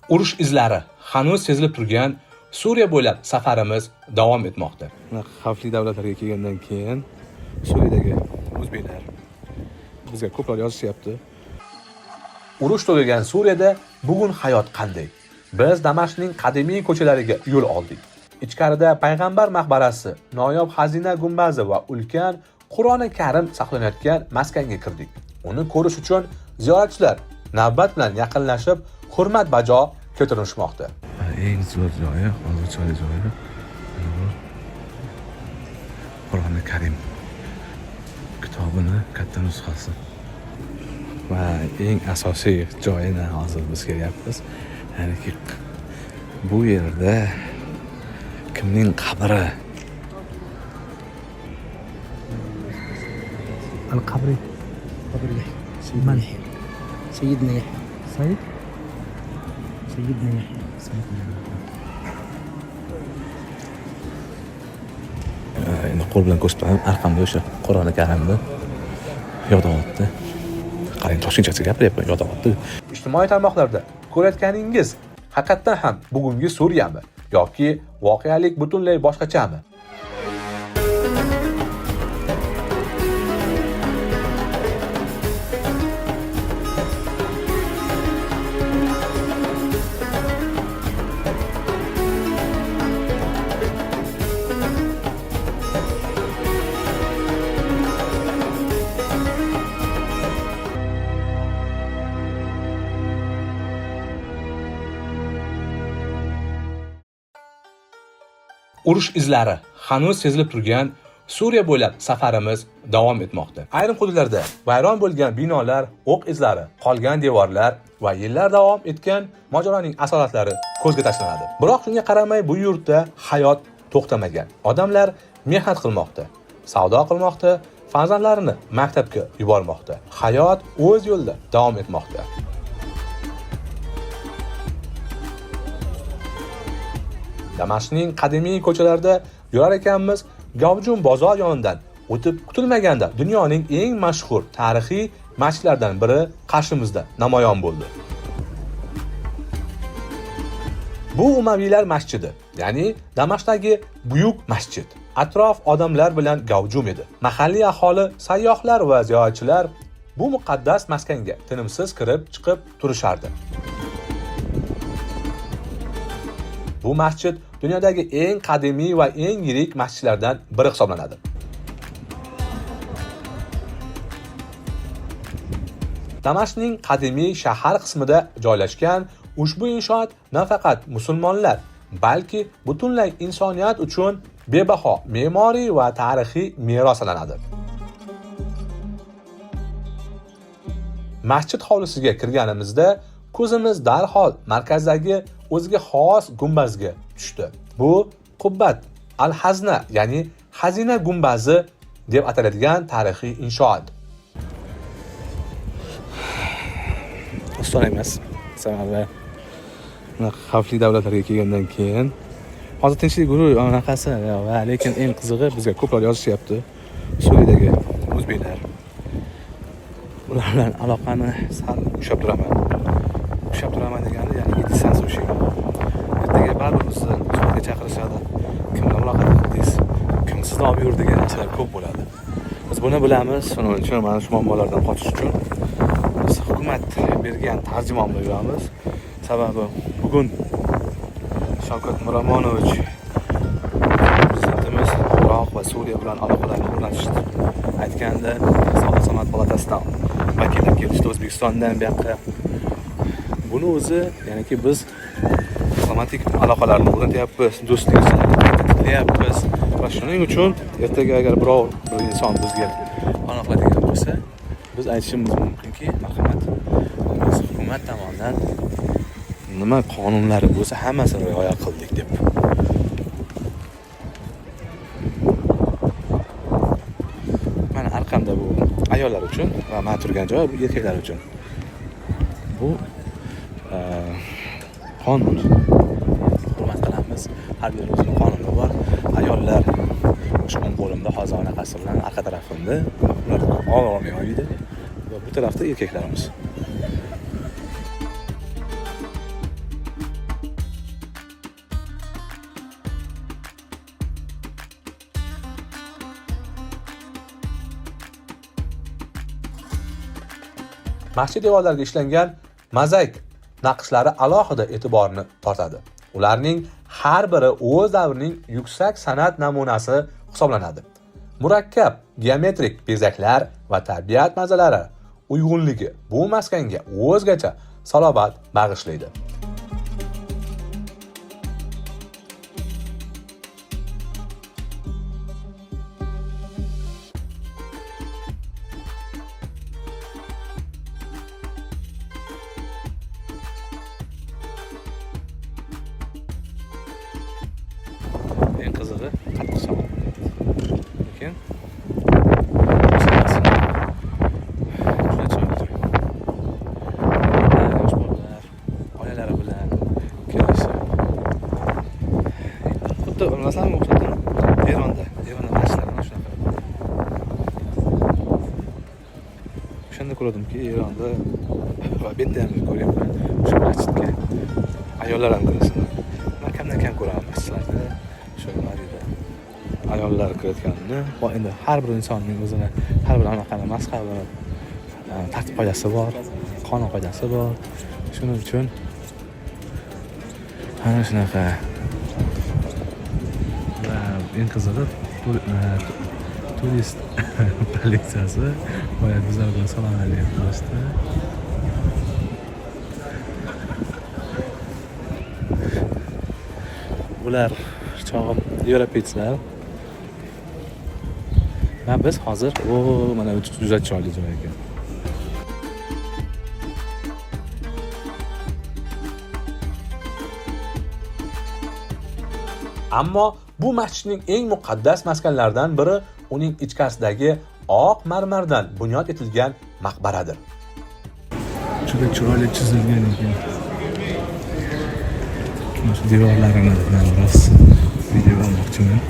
Urush izlari hanuz sezilib turgan Suriya bo'ylab safarimiz davom etmoqda. Xavfli davlatlarga kelgandan keyin Suriyadagi o'zbeklar bizga ko'plar yozishyapti. Urush tugagan Suriyada bugun hayot qanday? Biz Damashqning qadimiy ko'chalariga yo'l oldik. Ichkarida payg'ambar maqbarasi, noyob xazina gumbazi va ulkan Qur'oni Karim saqlanayotgan maskanga kirdik. Uni ko'rish uchun ziyoratchilar navbat bilan yaqinlashib, hurmat bajo keltirishmoqda. Eng zo'r joyi, hozir chiroyli joyi mana bu Qur'oni Karim kitobini katta nusxasi. Va eng asosiy joyini hozir biz kelyapmiz. Ya'niki bu yerda kimning qabri? القبر قبر يحيى، سيدنا يحيى، سيدنا يحيى، سيد سيدنا يحيى. Endi qo'l bilan ko'rsatib, arqamda o'sha Qur'oni Karimni yotyapti. Qarang, toshkentcha gapiryapman, yotyapti. Ijtimoiy tarmoqlarda ko'rayotganingiz haqiqatdan ham bugungi Suriyami yoki voqealik butunlay boshqachami? Urush izlari hanuz sezilib turgan Suriya bo'ylab safarimiz davom etmoqda. Ayrim hududlarda vayron bo'lgan binolar, o'q izlari, qolgan devorlar va yillar davom etgan mojaroning asoratlari ko'zga tashlanadi. Biroq shunga qaramay bu yurtda hayot to'xtamagan. Odamlar mehnat qilmoqda, savdo qilmoqda, farzandlarini maktabga yubormoqda. Hayot o'z yo'lida davom etmoqda. Damashqning qadimiy ko'chalarida yurar ekanmiz, gavjum bozor yonidan o'tib kutilmaganda dunyoning eng mashhur tarixiy masjidlaridan biri qarshimizda namoyon bo'ldi. Bu Umaviylar masjidi, ya'ni Damashqdagi buyuk masjid. Atrof odamlar bilan gavjum edi. Mahalliy aholi, sayyohlar va ziyoratchilar bu muqaddas maskanga tinimsiz kirib chiqib turishardi. Bu masjid dunyodagi eng qadimiy va eng yirik masjidlardan biri hisoblanadi. Damashqning qadimiy shahar qismida joylashgan ushbu inshoot nafaqat musulmonlar, balki butunlay insoniyat uchun bebaho me'moriy va tarixiy meros sanaladi. Masjid hovlisiga kirganimizda ko'zimiz darhol markazdagi o'ziga xos gumbazga tushdi. Bu Qubbat al-Hazna, ya'ni xazina gumbazi deb ataladigan tarixiy inshoot. Oson emas. Sababi bunaqa xavfli davlatlarga kelgandan keyin hozir tinchlik guruh anaqasi va lekin eng qizig'i bizga ko'plar yozishyapti. Suriyadagi o'zbeklar ular bilan aloqani sal ushlab turaman. Ushlab turaman degani, ya'ni distansiya ushlayman. Ertaga baribir bizni suhbatga chaqirishadi. Kim bilan muloqot qildingiz? Kim sizni olib yurdi degan narsalar ko'p bo'ladi. Biz buni bilamiz. Shuning uchun mana shu muammolardan qochish uchun biz hukumat bergan tarjimon bilan yuramiz. Sababi bugun Shavkat Miromonovich prezidentimiz Iroq va Suriya bilan aloqalarni o'rnatishni aytganda Savdo sanoat palatasidan vakillar kelishdi O'zbekistondan bu yoqqa. Buni o'zi, ya'niki biz diplomatik aloqalarni o'rnatyapmiz, do'stlik tiklayapmiz va shuning uchun ertaga agar biror bir inson bizga panoh qiladigan bo'lsa, biz aytishimiz mumkinki, marhamat, biz hukumat tomonidan nima qonunlari bo'lsa hammasini rioya qildik deb. Mana arqamda bu ayollar uchun va men turgan joy bu erkaklar uchun. Bu qonun. Hurmat qilamiz. Har bir o'zining qonuni bor. Ayollar o'sha o'ng qo'limda hozir anaqasi bilan arqa tarafimda ular olmay olmaydi va bu tarafda erkaklarimiz. Masjid devorlariga ishlangan mozaik naqshlari alohida e'tiborni tortadi. Ularning har biri o'z davrining yuksak san'at namunasi hisoblanadi. Murakkab geometrik bezaklar va tabiat manzaralari uyg'unligi bu maskanga o'zgacha salobat bag'ishlaydi. Eng qizig'i, qattiq shamol bo'lyapti. Lekin juda chiroyli joy. Yosh bolalar oilalari bilan kelishib, xuddi, masalan, o'xshatdim Eronda masjidlar mana shunaqa. O'shanda ko'rdimki, Eronda va bu yerda ham ko'ryapman, o'sha masjidga ayollar ham kirishini. Man kamdan kam ko'raman masjidlarda o'sha nima deydi, ayollar kirayotganini. Va endi har bir insonning o'zini har bir anaqani mazhabi, tartib qoidasi bor, qonun qoidasi bor. Shuning uchun ana shunaqa. Va eng qizig'i, turist politsiyasi boya bizlar bilan salom alaykum qilishdi. Ular chog'im европейцlar. Va biz hozir, o, mana bu juda chiroyli joy ekan. Ammo bu masjidning eng muqaddas maskanlaridan biri uning ichkarisidagi oq marmardan bunyod etilgan maqbaradir. Juda chiroyli chizilgan ekan. Mana shu devorlarini man biroz video olmoqchiman.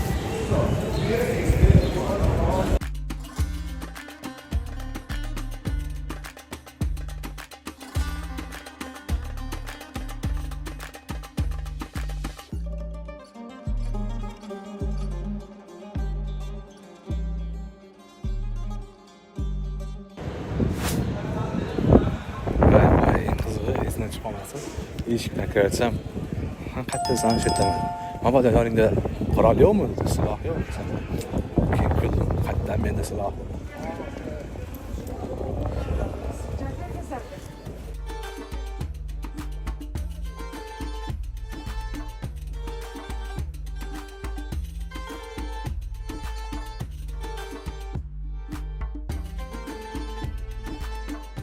Va eng qizig'i, esdan chiqib qolmasin, eshikdan kiratsam, man qayerda desam, o'sha yerdaman. Mabodo yoningda qurol yo'qmi dedi, siloh yo'qmi desam, keyin kuldim, qayerdan menda siloh?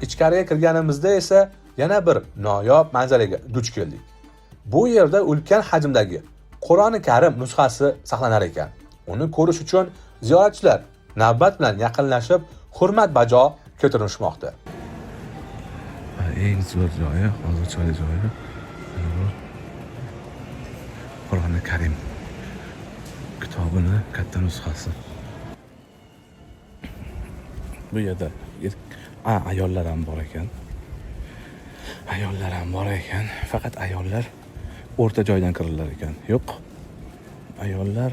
Ichkariga kirganimizda esa yana bir noyob manzaraga duch keldik. Bu yerda ulkan hajmdagi Qur'oni Karim nusxasi saqlanar ekan. Uni ko'rish uchun ziyoratchilar navbat bilan yaqinlashib, hurmat bajo keltirishmoqda. Eng zo'r joyi, hozir chiroyli joyi mana bu Qur'oni Karim kitobini katta nusxasi. Bu yerda ayollar ham bor ekan. Ayollar ham bor ekan. Faqat ayollar o'rta joydan kirilar ekan. Yo'q. Ayollar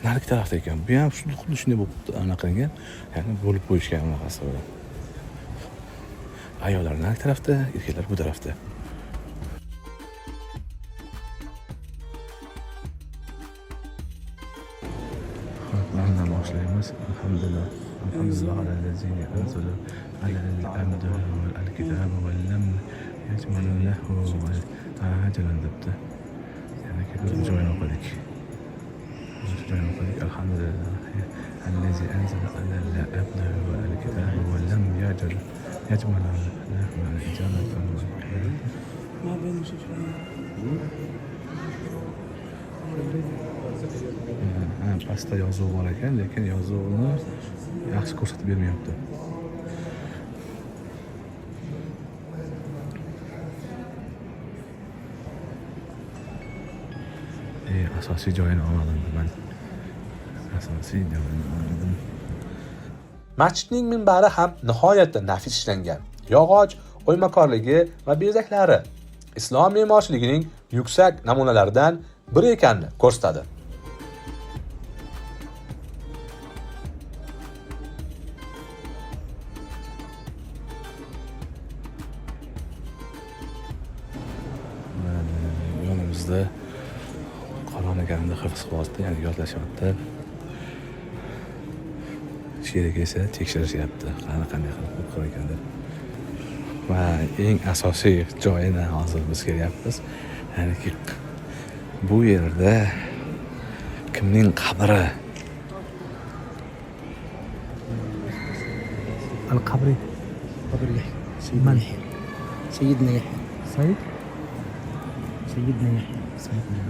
narigi tarafda ekan. Bu ham xuddi shunday bo'lib anaqa qilingan, ya'ni bo'lib qo'yishgan anaqasi bilan. Ayollar narigi tarafda, erkaklar bu tarafda. Xo'p, mana boshlaymiz. Alhamdulillah. Alhamdulillah allazi anzala ala al-abdi al-kitaba va lam yaj'al lahu ajalan debdi. Yana kelib joyini o'qidik. Shu joyini o'qidik. Alhamdulillah allazi anzala ala al-abdi al-kitaba va lam yaj'al lahu ajalan. Ma bayna shifrayn. Ha, pastda yozuv bor ekan, lekin yozuvni yaxshi ko'rsatib bermayapti. Asosiy joyini olmadim man. Asosiy joyini olmadim. Masjidning minbari ham nihoyatda nafis ishlangan. Yog'och o'ymakorligi va bezaklari islom me'morchiligining yuksak namunalaridan biri ekanini ko'rsatadi. Bizda Qur'oni Karimni hifz qilyapti, ya'ni yodlashyapti. Sherik esa tekshirishyapti, qani qanday qilib o'qir ekan deb. Va eng asosiy joyini hozir biz kelyapmiz. Ya'niki bu yerda kimning qabri? القبر قبر يحيى سيدنا من؟ يحيى سيدنا يحيى سيد سيدنا يحيى سيدنا.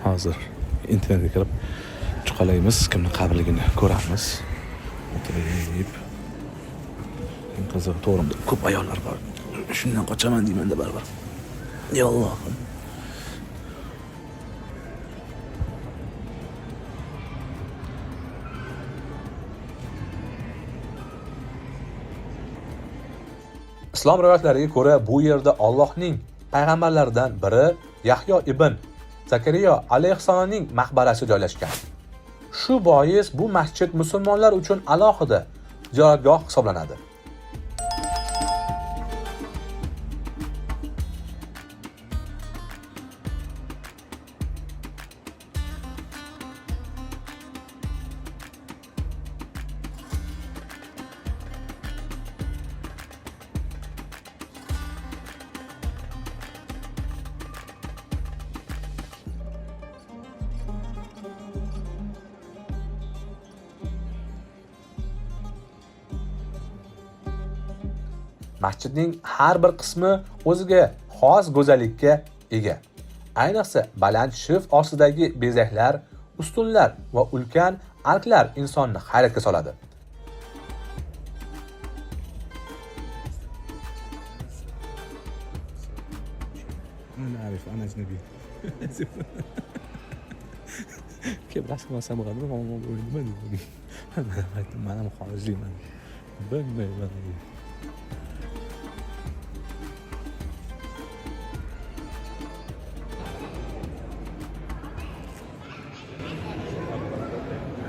Hozir internetga kirib chuqalaymiz, kimni qabrligini ko'ramiz. O'tirib. Eng qizig'i to'g'rimda ko'p ayollar bor. Shundan qochaman deyman-da baribir. Ya Allohim. Islom rivoyatlariga ko'ra, bu yerda Allohning payg'ambarlaridan biri Yahyo ibn Zakariyo alayhissalomning maqbarasi joylashgan. Shu bois bu masjid musulmonlar uchun alohida ziyoratgoh hisoblanadi. Masjidning har bir qismi o'ziga xos go'zallikka ega. Ayniqsa baland shift ostidagi bezaklar, ustunlar va ulkan arklar insonni hayratga soladi. أنا أعرف أنا أجنبي. كيف راسك ما سامع غادي ما أنا مخرجين bilmayman.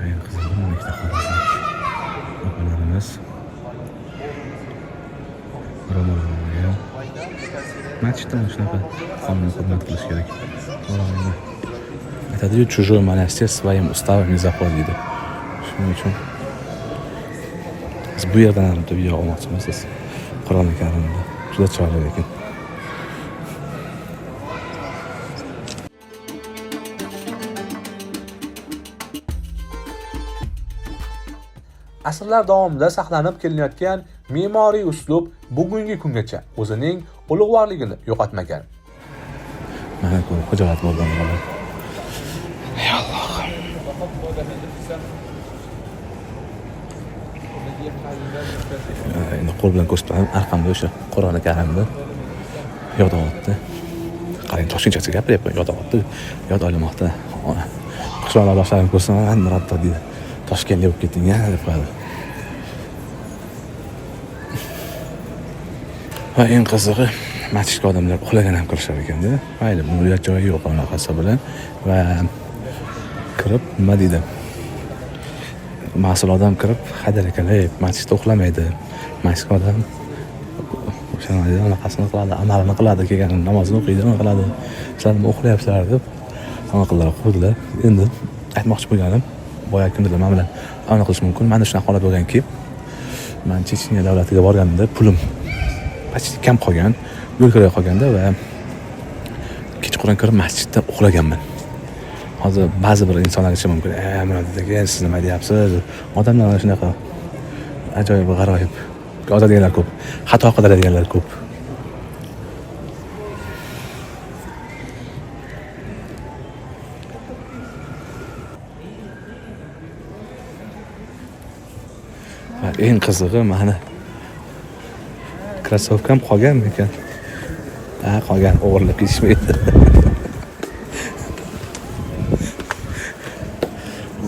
Eng qizig'i mana ikkita xorijlik opalarimiz ro'mol olgan. Masjidda mana shunaqa qonunni hurmat qilish kerak. Aytadiyu, чужой монастырь своим уставом не заходит deydi. Shuning uchun biz bu yerdan ham bitta video olmoqchimiz. Siz Qur'oni Karimda juda chiroyli lekin. Asrlar davomida saqlanib kelinayotgan me'moriy uslub bugungi kungacha o'zining ulug'vorligini yo'qotmagan. Mana ko'rib xijolat bo'ldim bola. Ey Allohim. Endi qo'l bilan ko'rsataman, arqamda o'sha Qur'oni Karimni yodyapti. Qarang, toshkentchacha gapiryapman, yodyapti, yod olmoqda. Qishloqlar ko'rsam, Murabbo deydi. Toshkentga bo'lib ketding, a, deb qo'yadi. Va eng qizig'i, masjidga odamlar uxlagan ham kirishar ekanda. Mayli, buni uyat joyi yo'q unaqasi bilan. Va kirib, nima deydi? Mas'ul odam kirib, hadar ekan, ey, masjidda uxlamaydi. Masjidga odam o'sha nima deydi, unaqasini qiladi, amalini qiladi, kelgan namozini o'qiydi, nima qiladi. Sizlar nima uxlayapsizlar deb anaqa qildilar, quvdilar. Endi aytmoqchi bo'lganim, boya kimdirlar men bilan anaqa qilish mumkin. Menda shunaqa holat bo'lganki, men Chechnya davlatiga borganimda pulim почти kam qolgan, yo'l kiraya qolganda va kechqurun kirib masjidda uxlaganman. Hozir ba'zi bir insonlar aytishi mumkin, Murod aka, siz nima deyapsiz? Odamlar mana shunaqa ajoyib, g'aroyib yozadiganlar ko'p, xato qidiradiganlar ko'p. Va eng qizig'i, mani krossovkam qolganmikan? Ha, qolgan, o'g'irlab ketishmaydi.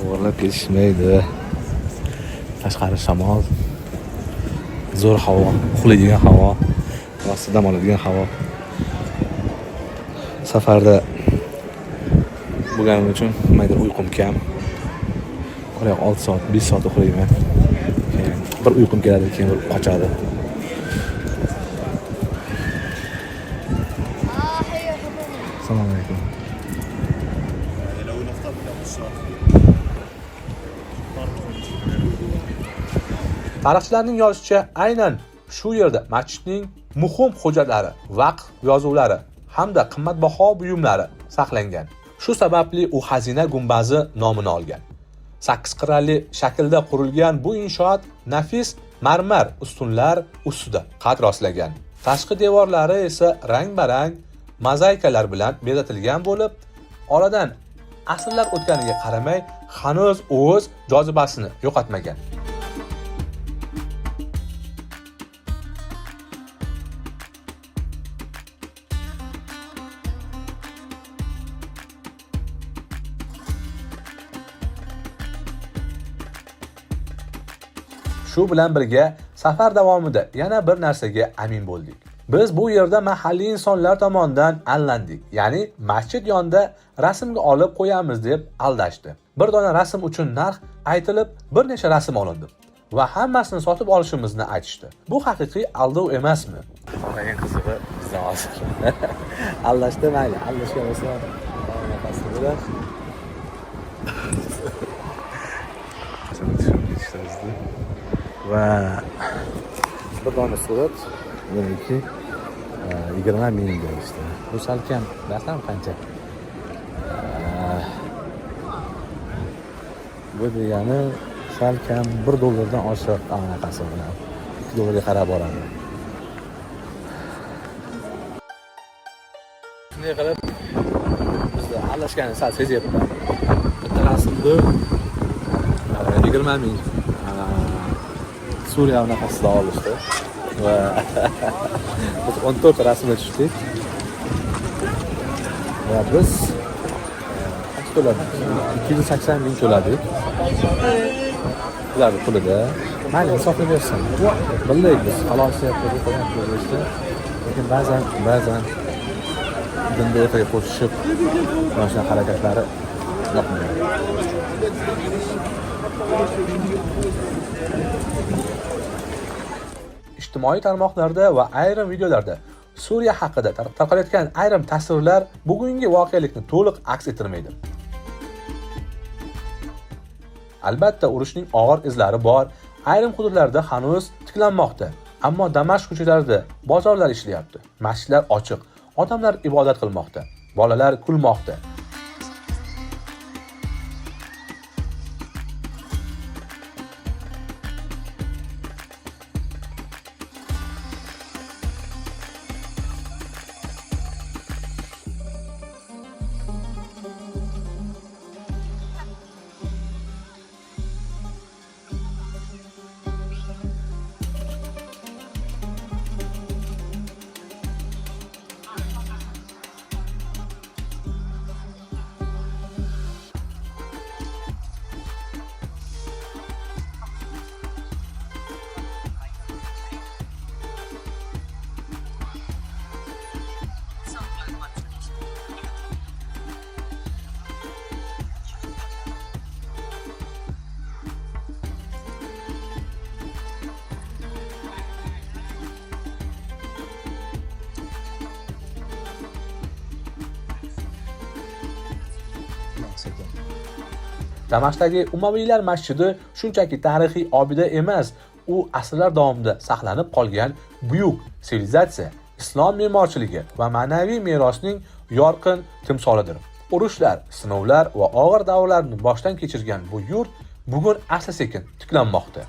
O'g'irlab ketishmaydi. Tashqari shamol, zo'r havo, uxlaydigan havo, rosti dam oladigan havo. Safarda bo'lganim uchun nimadir uyqum kam. Bor yo'q 6 soat, 5 soat uxlayman. Keyin bir uyqum keladi, keyin bir qochadi. Assalomu alaykum. Tarixchilarning yozishicha, aynan shu yerda masjidning muhim hujjatlari, vaqf yozuvlari hamda qimmatbaho buyumlari saqlangan. Shu sababli u xazina gumbazi nomini olgan. 8 qirrali shaklda qurilgan bu inshoot nafis marmar ustunlar ustida qad rostlagan. Tashqi devorlari esa rang-barang mozaikalar bilan bezatilgan bo'lib, oradan asrlar o'tganiga qaramay hanuz o'z jozibasini yo'qotmagan. Shu bilan birga safar davomida yana bir narsaga amin bo'ldik. Biz bu yerda mahalliy insonlar tomonidan aldandik. Ya'ni masjid yonida rasmga olib qo'yamiz deb aldashdi. Bir dona rasm uchun narx aytilib, bir necha rasm olindi va hammasini sotib olishimizni aytishdi. Bu haqiqiy aldov emasmi? Eng qizig'i bizdan hozir. Aldashdi, mayli, aldashgan bo'lsa, bunaqasi bo'lar. Va bir dona surat demakki 20 ming deyishdi. Bu salkam, bilasizlarmi qancha? Bu degani salkam 1 dollardan oshiq anaqasi bilan 2 dollarga qarab boradi. Shunday qilib bizni aldashganini sal sezyapman. Bitta rasmni 20 ming Suriya anaqasida olishdi va biz 14 rasmga tushdik va biz qancha to'ladik? 280 ming to'ladik. Ularni pulida. Mayli, insofli bersin. Bildik biz halol ishlayapti, qo'yapti, lekin ba'zan dinni o'rtaga qo'shishib mana shunaqa harakatlari yoqmaydi. Ijtimoiy tarmoqlarda va ayrim videolarda Suriya haqida tarqalayotgan ayrim tasvirlar bugungi voqelikni to'liq aks ettirmaydi. Albatta, urushning og'ir izlari bor, ayrim hududlarda hanuz tiklanmoqda. Ammo Damashq ko'chalarida bozorlar ishlayapti, masjidlar ochiq, odamlar ibodat qilmoqda, bolalar kulmoqda. Damashqdagi Umaviylar masjidi shunchaki tarixiy obida emas, u asrlar davomida saqlanib qolgan buyuk sivilizatsiya, islom me'morchiligi va ma'naviy merosning yorqin timsolidir. Urushlar, sinovlar va og'ir davrlarni boshdan kechirgan bu yurt bugun asta-sekin tiklanmoqda.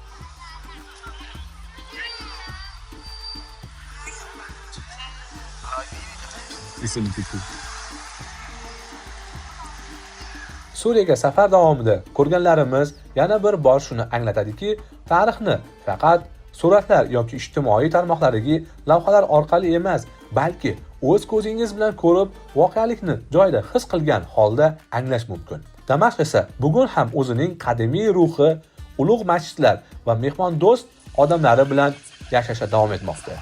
Suriyaga safar davomida ko'rganlarimiz yana bir bor shuni anglatadiki, tarixni faqat suratlar yoki ijtimoiy tarmoqlardagi lavhalar orqali emas, balki o'z ko'zingiz bilan ko'rib, voqelikni joyida his qilgan holda anglash mumkin. Damashq esa bugun ham o'zining qadimiy ruhi, ulug' masjidlar va mehmondo'st odamlari bilan yashashda davom etmoqda.